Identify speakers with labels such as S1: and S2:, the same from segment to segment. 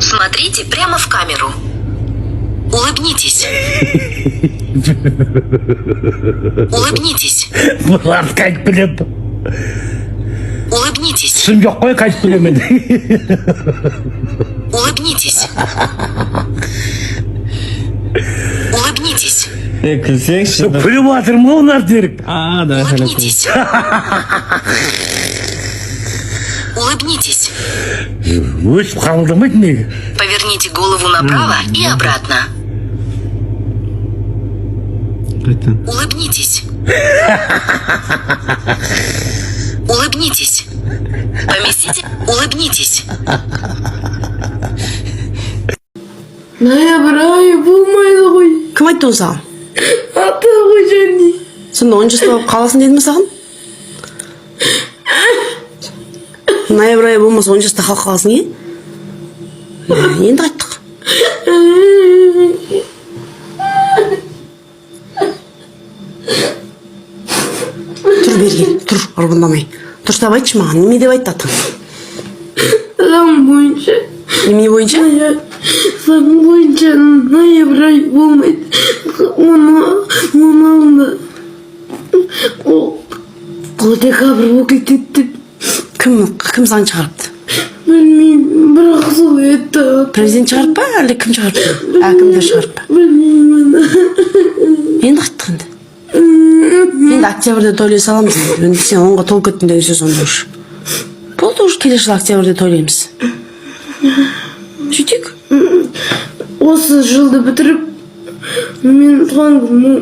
S1: Смотрите прямо в камеру. Улыбнитесь. Улыбнитесь.
S2: Бұларды қайтып білемін?
S1: Улыбнитесь.
S2: Түсім жоқ қой, қайтып білемін енді.
S1: Улыбнитесь. Улыбнитесь.
S3: Е, күлсеңші.
S2: Күліп жатырмын ғой, мына Серік.
S3: А, да.
S1: Улыбнитесь. Улыбнитесь.
S2: Өстіп қабылдамайды неге?
S1: Поверните голову направо и обратно.
S3: Қайтадан.
S1: Улыбнитесь. Улыбнитесь. Поместите. Улыбнитесь.
S4: Ноябрь айы болмайды ғой.
S5: Кім айтты оны саған?
S4: Ата ғой және.
S5: Сонда 10 жаста болып қаласың деді ме саған? Ноябрь айы болмаса, 10 жаста қалып қаласың, е? Ә, енді қайттық. Тұр, бері кел, тұр, ырбыңдамай. Дұрыстап айтшы маған, неме деп айтты атаң?
S4: Заң бойынша.
S5: Неме бойынша?
S4: Заң бойынша ноябрь айы болмайды. Оны алдында ол декабрь болып кетеді деп.
S5: Кім заң шығарыпты?
S4: Білмеймін, бірақ сол айтты.
S5: Президент шығарып па, әлде кім шығарыпты? Әкімдер шығарып па?
S4: Білмеймін.
S5: Енді қайттық енді. Енді октябрьде тойлай саламыз енді. Енді сен 10-ға толып кеттің деген сөз онда уже. Болды уже, келесі жылы октябрьде тойлаймыз. Сөйтейік.
S4: Осы жылды бітіріп, мен туған күнім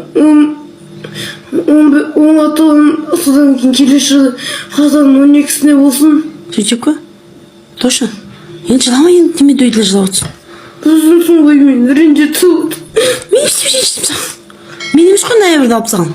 S4: 10-ға толамын, содан кейін келесі жылы қазанның 12-сіне болсын.
S5: Сөйтейік қой. Точно. Енді жылама енді, неме дөйділер жылап отырсың?
S4: Түсінсің ғой, мен ренжітіп.
S5: Мен не істеп ренжідім саған? Мен емес қой ноябрьде алып тастаған.